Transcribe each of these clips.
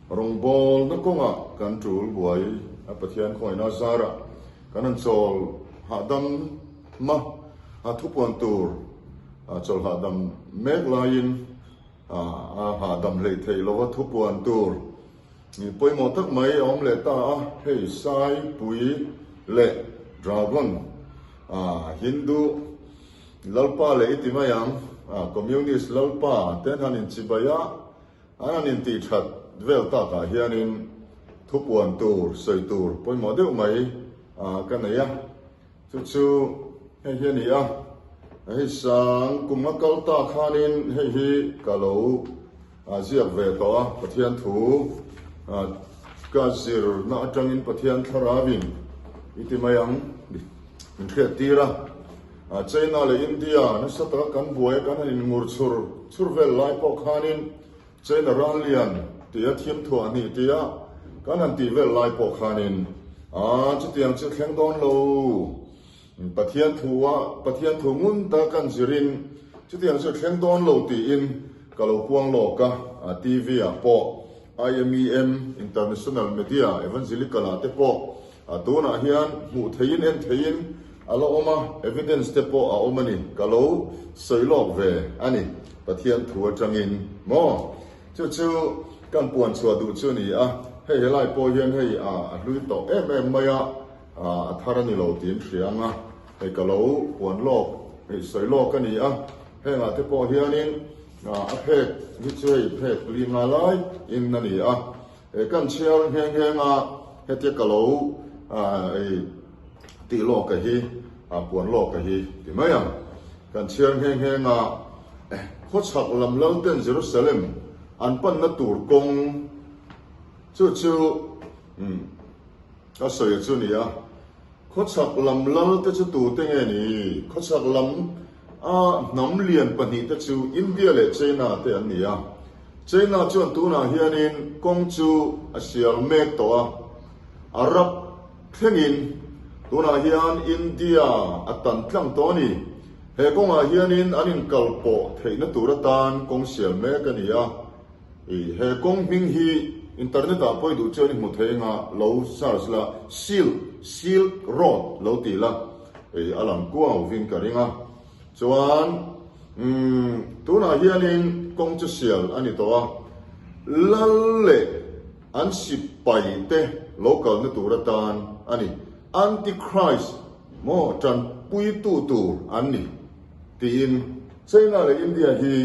Rawngbawlna kawngah kan tul buai a, Pathian khawngaihna zarah kan han chawl hahdam ma, a thupuan tur chawl hahdam mek laiin a hahdam hleih theih lova thupuan tur pawimawh tak mai a awm leh ta a, hei Saipui leh Dragon Hindu Lalpa leh i ti mai ang, Communist Lalpa te an han inchibai a, An han intih that vel takah hianin thupuan tur, sawi tur pawimawh deuh mai ka nei a, chu chu hei hi a ni a, hei sang kum a kal ta khanin hei hi ka lo ziak ve tawh a, Pathian thu ka zirna atangin Pathian thlarauin i ti mai ang min hriat tir a. China leh India nasa taka kan buai a, kan han inngur chhur chhur vel lai pawh khanin China ral lian tia thim thuah hnih tia kan han tih vel lai pawh khanin a chutiang chu thleng dawn lo. Pathian thu a Pathian thu ngun ta kan zirin chutiang chu thleng dawn lo tiin ka lo puang lawk a, TV ah pawh IMEM International Media Evangelical ah te pawh A tunah hian hmuh theihin en theihin a la awm a, evidence te pawh a awm a ni, ka lo sawi lawk ve a ni, Pathian thu atangin maw? Chu chu kan puan chhuah duh chu a ni a, hei helai pawh hian hei a hlui tawh em em mai a, a thar a ni lo tiin hria ang a, hei ka lo puan lawk, hei sawi lawk a ni a, hengah te pawh hianin a phek hi chu hei phek li nga lai in a ni a. He kan chhiar nghe nghe nga hetia ka lo ei tih lawk a hi, puan lawk a hi ti mai ang. Kan chhiar nghe nghe nga khawchhak lam lalten Jerusalem an panna tur kawng chu chu ka sawi a chu ni a. Khawchhak lam lal te chu tute nge ni? Khawchhak lam a hnam lian pahnihte chu India leh China te an ni a. China chuan tunah hianin kawng chu a sial mek tawh a, Arab thlengin tunah hian India a tan tlang tawh a ni. He kawngah hianin an inkal pawh theihna tur atan kawng sial mek a ni a. I he kawng hming hi internet ah pawi duh chuan i hmu thei anga lo search la silk, silk road lo ti la i a lang kuau vin ka ring a. Chuan umm tunah hianin kawng chu sial a ni tawh a, lal leh an sipai te lo kalna tur atan a ni. Antichrist maw tanpuitu tur an ni tiin China leh India hi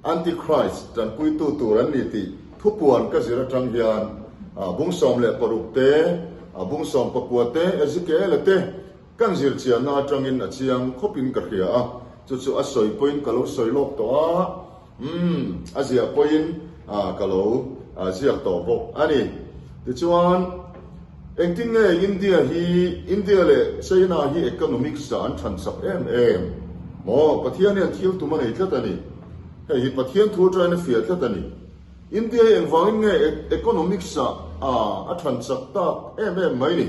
Antichrist tanpuitu tur an ni tih thupuan ka zir atang hian bung 16 te, bung 19 te, Ezekiel-a te kan zir chianna atangin a chiang khawpin ka hria a, chu chu a sawi pawhin ka lo sawi lawk tawh a, umm, a ziah pawhin ka lo ziak tawh bawk a ni. Tichuan, engtin nge India hi, India leh China hi economics-ah an than chak em em maw? Pathian hian thil tum a nei tlat a ni. Hei hi Pathian thu atangin a fiah tlat a ni. India hi engvangin nge economics-ah a than chak tak em em mai ni?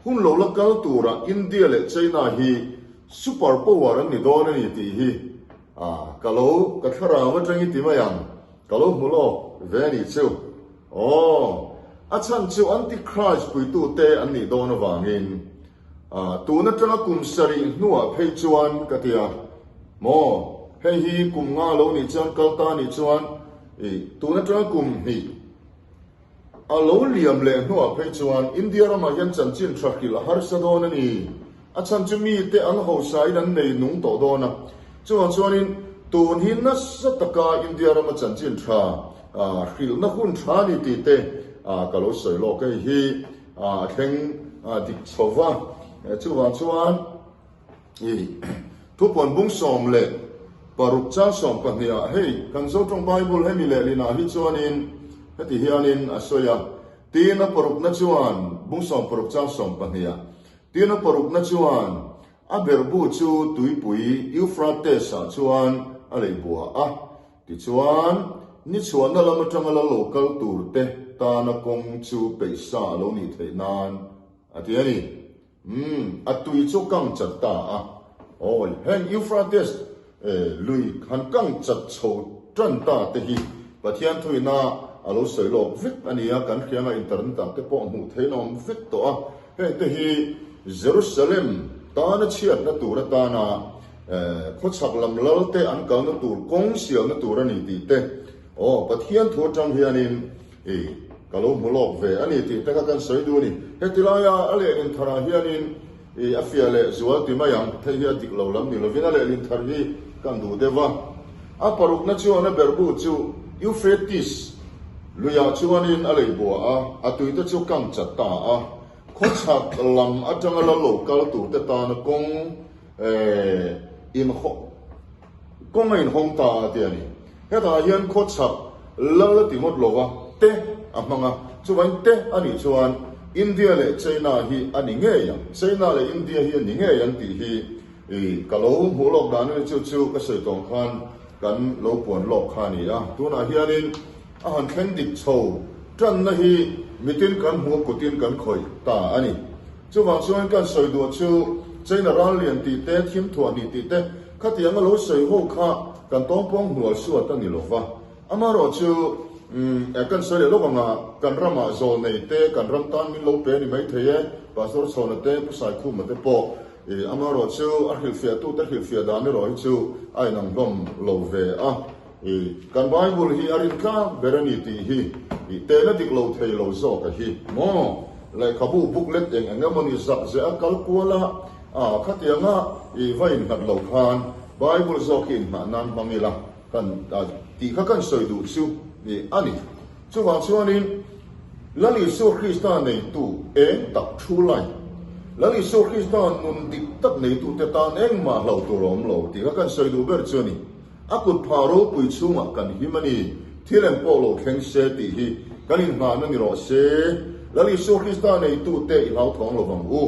Hun lo la kal turah India leh China hi super power an ni dawn a ni tih hi ka lo ka thlarau atangin ti mai ang, ka lo hmu lawk ve a nih chu. Aw, a chhan chu Antichrist puitute an nih dawn avangin. Tun atanga kum sarih hnuah phei chuan ka ti a, maw, hei hi kum nga lo nih chuan kal ta nih chuan i tun atanga kum hnih a lo liam leh hnuah phei chuan India ramah hian chanchin tha hrilh a harsa dawn a ni. A chhan chu mite an hausain an nei nung tawh dawn a, chuvang chuanin tun hi nasa taka India rama chanchin tha hrilhna hun tha a ni tih te ka lo sawi lawk hei hi. A thleng dik chho va, chuvang chuan i thupuan bung 16 chang 12 ah hei kan Zotawng Bible hemi lehlinah hi chuanin heti hianin a sawi a, tin a parukna chuan bung 16 chang 12 ah tin a parukna chuan a berhbu chu tuipui Euphrates ah chuan a lei bua a. Tichuan, ni chhuahna lam atanga la lo kal turte tana kawng chu peihsa a lo nih theih nan a ti a ni. Umm, a tui chu kang chat ta a. Awi, heng Euphrates lui han kang chat chho tan ta te hi Pathian thuina. a lo sawi lawk vek a ni a, kan hrianga internet ah te pawh hmuh theihna awm vek tawh a, heng te hi Jerusalem tana chhiatna tur atana khawchhak lam lal te an kalna tur kawng sialna tur a ni tih te, aw Pathian thu atang hianin i ka lo hmu lawk ve a ni tih te kha kan sawi duh a ni. Heti laia a lehlin tharah hianin I a fiah leh zual ti mai ang, hei hi a dik lo lam ni lovin a lehlin thar hi kan duh deuh a. A parukna chuan a berhbu chu Euphrates luiah chuanin a lei bua a, a tuite chu kang chat ta a. Khawchhak lam atanga la lo kal turte tana kawng inhawng Kawng a inhawng ta a ti a ni. Hetah hian khawchhak lal a ti ngawt lo a, te a hmang a. Chuvangin te a nih chuan India leh China hi a ni ngei ang. China leh India hi a ni ngei ang tih hi i ka lo hmuh lawk dan a ni. Chu chu ka sawi tawng khan kan lo puan lawk kha a ni a. Tunah hianin a han thleng dik chho tanna hi mitin kan hmuh kutin kan khawih ta a ni. Chuvang chuan kan sawi duh chu China ral lian tih te, thim thuah hnih tih te, Khatiang a lo sawi ho kha kan tawngpawng hnual suat a ni lo va. Amaherawh chu kan sawi leh lawk anga kan ramah zawl nei te, kan ram tan min lo pe a ni maithei e, Pastor Chhawna te, Pu Saikhuma te pawh. Amaherawh chu a hrilhfiahtute hrilhfiah dan erawh hi chu a inang hlawm lo ve a. Kan Bible hi a rintlak ber a ni tih hi tehna dik lo thei lo zawk a hi maw? Lehkhabu booklet eng eng emawni zak zeh a kal kual a, A, khatianga i va innghat lo khan Bible zawk hi inngah nan hmang ila kan tih kha kan sawi duh chu a ni. Chuvang chuanin Lal Isua Krista neitu eng tak thu lai, Lal Isua Krista nun dik tak neitute tan engmah hlauh tur a awm lo tih kha kan sawi duh ber chu a ni. A kut phah ropui chhungah kan him a ni, thil eng pawh lo thleng se tih hi kan inngahna ni rawh se. Lal Isua Krista neitute i hlauthawng lo vang u,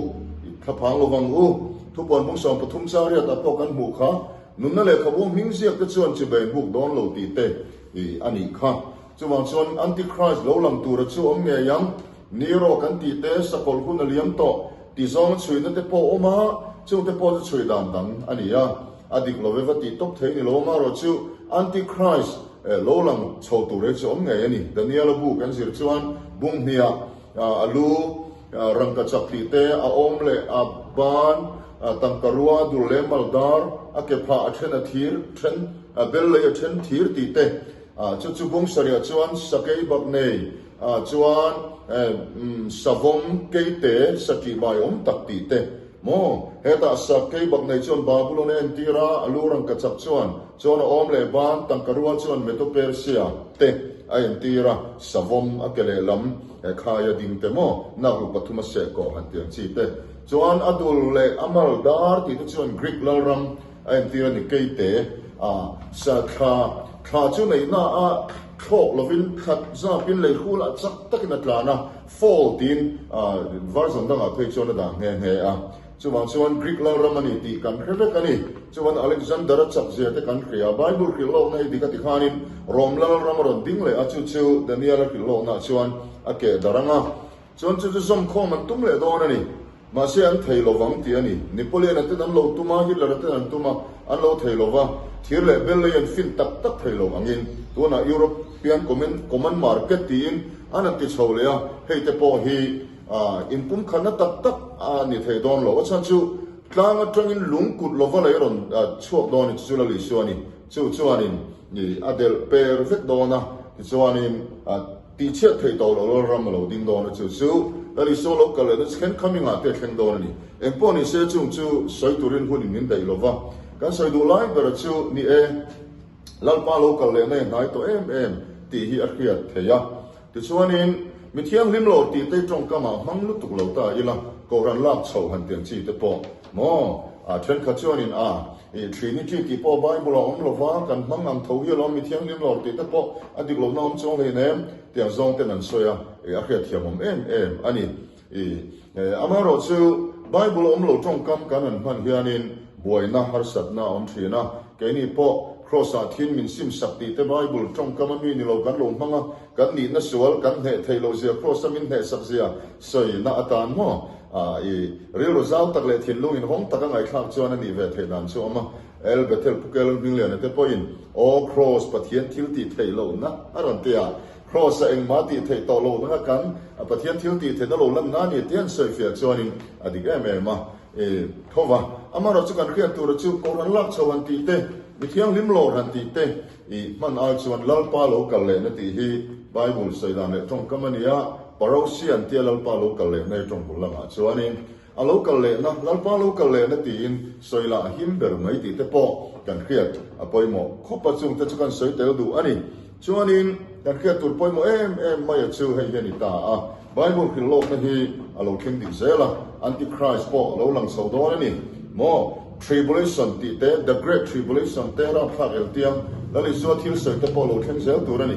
i thlaphang lo vang u. Thupuan bung 13 chariatah pawh kan hmuh kha, nunna lehkhabu hming ziakte chuan chibai buk dawn lo tih te i a nih kha. Chuvang chuan Antichrist lo lang tura chu awm ngei ang, Nero kan tih te sakawlh hun a liam tawh ti zawnga chhuina te pawh awm a, chungte pawh chu chhui dan dang a ni a. A dik lo ve va tih tawp thei ni lo amaherawh chu Antichrist lo lang chho tur hi chu awm ngei a ni. Daniel-a bu kan zir chuan bung hniah a lu rangka chak tih te, a awm leh a ban tangka rua dul leh mal dar, a ke phah a then a thir then bel lei a then thir tih te, chu chu bung sarihah chuan sakei bak nei chuan savawm keite saṭih bai awm tak tih te, Maw? Hetah Sakei bak nei chuan Babulon a entir a, a lu rangka chak chuan chuan a awm leh ban tangka rual chuan Medo-Persia te a entir a, savawm a ke lehlam khai a ding te maw, naklu pathum a seh kawh han tiang chi te chuan a dul leh a mal dar tih te chuan Greek lalram a entir a ni keite a sa thla thla chu neihna a thlawk lovin thla zapin lei hrulah chak takin a tlan a. Fall tiin version dangah phei chuan a dah nghe nghe a. Chuvang chuan Greek lalram a ni tih kan hre vek a ni. Chuan Alexander-a chak zia te kan hria. Bible hrilh lawkna hi dik a ti khanin Rome lalram a rawn ding leh a, chu chu Daniel-a hrilh lawknaah chuan a keh darh ang a. Chuan chu chu zawmkhawm an tum leh dawn a ni. Mahse an thei lo vang tih a ni. Napoleon-a ten an lo tum a, Hitler-a ten an tum a, an lo thei lo va. Thir leh bel lei an fin tak tak thei lo angin tunah European Common Market tiin an han ti chho leh a, hei te pawh hi inpumkhatna tak tak a ni thei dawn lo. A chhan chu tlang atangin lung kut lova lei rawn chhuak dawn i chu chu Lal Isua a ni. Chu chuanin a delh per vek dawn a, tichuanin Tihchhiat theih tawh loh lalram a lo ding dawn a, chu chu Lal Isua lo kal lehna thleng khamingah te a thleng dawn a ni. Eng pawh ni se chung chu sawi turin hunin min daih lo va, kan sawi duh lai bera chu ni e, Lalpa lo kal lehna i hnai tawh em em tih hi a hriat theih a. Tichuanin, mi thianghlim lo tih te tawngkamah hmang lutuk lo ta ila, Kohhran lak chhoh han tiang chi te pawh maw? A thenkhat chuanin a. I Trinity tih pawh Bible a awm lova, kan hmang ang tho hi alawm mi thianghlim lawr tih te pawh a dik lohna awm chuang hlei nem tiang zawng ten an sawi a, i a hriatthiam awm em em a ni. I amaherawh chu Bible a awm lo tawngkam kan han hman hianin buaina harsatna a awm thin a, keini pawh Kraws ah thin min sim sak tih te Bible tawngkam a mi ni lo kan lo hmang a, kan nihna sual kan hneh theih loh zia Kraws a min hneh sak zia sawina atan maw? A i rilru zau tak leh thinlung inhawng taka ngaihthlak chuan a nih ve theih dan chu a awm a. El Bethel Pu Kelon Hmingliana te pawhin, Aw Kraws, Pathian thil tih theih lohna a rawn ti a. Kraws-a engmah tih theih tawh loh nanga kan Pathian thil tih theihna lo lan na a ni tih an sawifiah chuanin a dik em em a tho va. Amaherawh chu kan hriat tura chu Kohhran lak chho han tih te, mi thianghlim lawr han tih te i hman ai chuan Lalpa lo kal lehna tih hi Bible sawi dan leh tawngkam a ni a, Parousia an tia Lalpa lo kal lehna hi tawng bul lamah chuanin A lo kal lehna, Lalpa lo kal lehna tiin sawi lah a him ber mai tih te pawh kan hriat a pawimawh khawp a, chungte chu kan sawi tel duh a ni. Chuanin kan hriat tur pawimawh em em mai a chu hei hi a ni ta a, Bible hrilh lawkna hi a lo thleng dik zel a, Antichrist pawh a lo lang chho dawn a ni maw? Tribulation tih te, The Great Tribulation te rapthlak eltiang Lal Isua thil sawi te pawh a lo thleng zel tur a ni.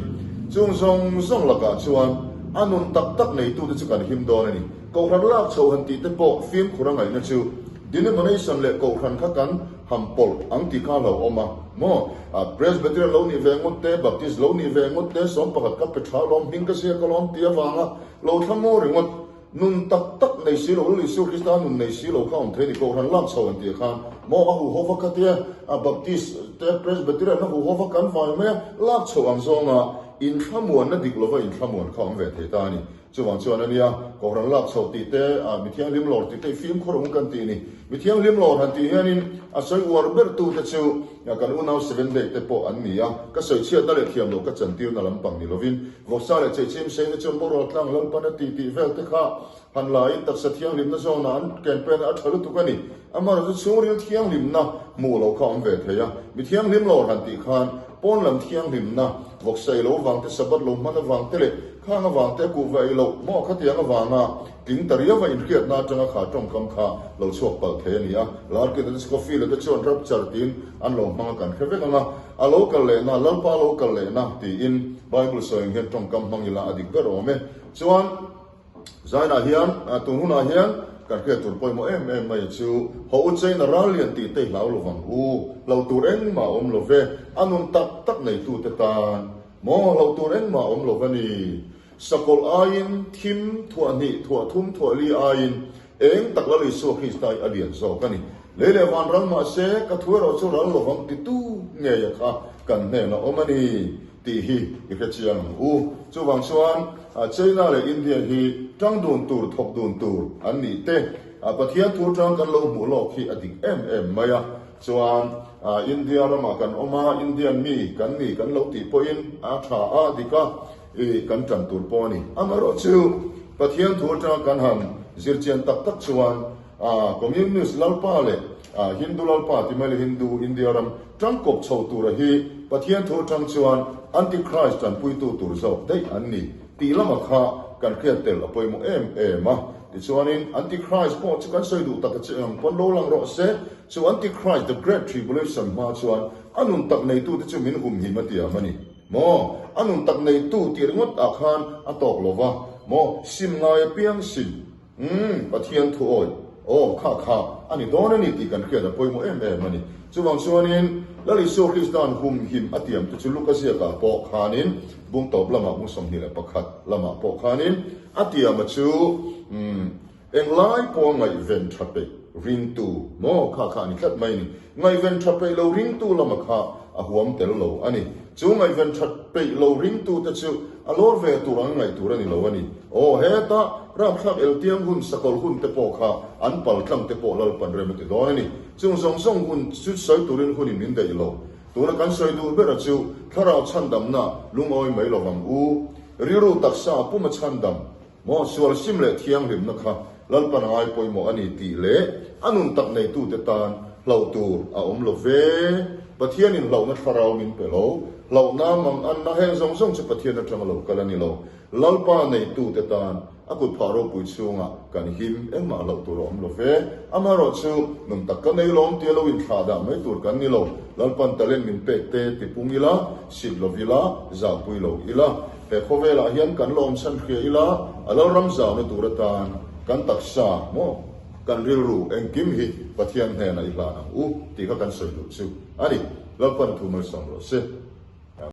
Chung zawng zawng lakah chuan a nun tak tak neitute chu kan him dawn a ni. Kohhran lak chho han tih te pawh fimkhur a ngaihna chu denomination leh kohhran kha kan ham pawlh ang tih kha a lo awm a maw? Presbyterian lo nih ve ngawt te, Baptist lo nih ve ngawt te, 11 ka pe tha alawm, hming ka ziak alawm tih avanga lo thla maw ringawt nun tak tak nei si lo, Lal Isua Krista nun nei si lo kha awm thei a ni. Kohhran lak chho han tih khan maw a huhova kha tia Baptist te, Presbyterian a huhova kan vai mai a, lak chho ang zawnga inthlamuanna dik lova inthlamuan kha awm ve thei ta a ni. Chuvang chuan a nia, Kohhran lak chhoh tih te, mi thianghlim lawr tih te i fimkhur ang kan tih ni. Mi thianghlim lawr han tih hianin a sawi uar ber tu te chu kan unau Seven Day te pawh an ni a, ka sawi chhiatna leh thiam loh ka chantirna lampang ni lovin vawksa leh cheichim sei te chuan boruak tlang Lalpan a ti tih vel te kha han la in taksa thianghlimna zawnah an campaign a tha lutuk a ni. Amaherawhchu chhungril thianghlimna hmuh loh kha awm ve thei a, mi thianghlim lawr han tih khan pawn lam thianghlimna vawksa ei lo vang te, Sabbath lo hman avang te leh Khang avang te kuhva ei loh maw khatiang avanga tling ta riau a inhriatna atanga kha tawngkam kha lo chhuak palh thei a ni a. Larkin a te Scofield a te chuan rapture tiin an lo hmang a kan hre vek ang a. A lo kal lehna, Lalpa lo kal lehna tiin Bible sawi ang hian tawngkam hmang ila a dik ber awm e. Chuan Zainah hian tun hunah hian kan hriat tur pawimawh em em mai chu haw u China ral lian tih te i hlau lovang u, hlo tur engmah a awm lo ve, a nun tak tak neitute tan. Maw hlauh tur engmah awm lo va ni. Sakawlh aiin thim thuah hnih, thuah thum, thuah li aiin eng tak Lal Isua Krista hi a lian zawk a ni. Lei leh van ral mah se, ka thu erawh chu ral lovang titu ngeia kha kan hnenah awm a ni tih hi i hre chiang ang u. Chuvang chuan China leh India hi tang dun tur, thawk dun tur an nih te, Pathian thu tang kan lo hmuh lawk hi a dik em em mai a. Chuan India ramah kan awm a, Indian mi kan ni kan lo tih pawhin a tha a, dik a, i kan tan tur pawh a ni. Amaherawh chu Pathian thu atanga kan han zir chian tak tak chuan Communist lalpa leh Hindu lalpa ti mai leh Hindu India ram tangkawp chho tura hi Pathian thu atang chuan Antichrist tanpuitu tur zawk daih an ni tih lamah kha kan hriat tel a pawimawh em em a. Tichuanin Antichrist pawh chu kan sawi duh tak a che ang pawn lo lang rawh se. Chu Antichrist, the Great Tribulation hma chuan a nun tak neitute chu min humhim a tiam a ni maw? A nun tak neitu tih ringawt ah khan a tawk lo va maw? Sim ngai apiang sim, umm, Pathian thu awi, aw, kha kha a ni dawn a ni tih kan hriat a pawimawh em em a ni. Chuvang chuanin Lal Isua Krista'n humhim a tiam te chu Luka ziakah pawh khanin bung tawp lamah bung 21 lamah pawh khanin a tiam a chu, umm, Englai pawh ngaihven tha peih ringtu maw kha kha a ni tlat mai a ni. Ngaihven tha peih lo ringtu lama kha a huam tel lo a ni. Chu ngaihven tha peih lo ringtu te chu a lawr ve tur ang ngaih tur a ni lo a ni. Aw heta rapthlak eltiang hun sakawlh hun te pawh kha an pal tlang te pawh Lalpan rem a ti dawn a ni. Chung zawng zawng hun chu sawi turin hunin min daih lo. Tuna kan sawi duh bera chu thlarau chhandamna lungawi mai lovang u. Rilru taksa puma chhandam Maw sual sim leh thianghlimna kha Lalpan ngai pawimawh a ni tih leh a nun tak neitute tan hlauh tur a awm lo ve. Pathianin hlauhna thlarau min pe lo, hlauhna mang anna heng zawng zawng chu Pathian atanga lo kal a ni lo. Lalpa neitute tan a kut phah ropui chhungah kan him engmah hlauh tur a awm lo ve. Amaherawh chu nun tak ka nei lawm tia lo inthlah dah mai tur kan ni lo. Lalpan talent min pek te tipung ila, sit lo ila, zahpui lo ila. He khawvelah hian kan la awmchhan hria ila, a lo ram zauna tur atan kan taksa maw, kan rilru engkim hi Pathian hnenah i hlan ang u tih kha kan sawi duh chu a ni. Lalpan thu malsawm rawh se.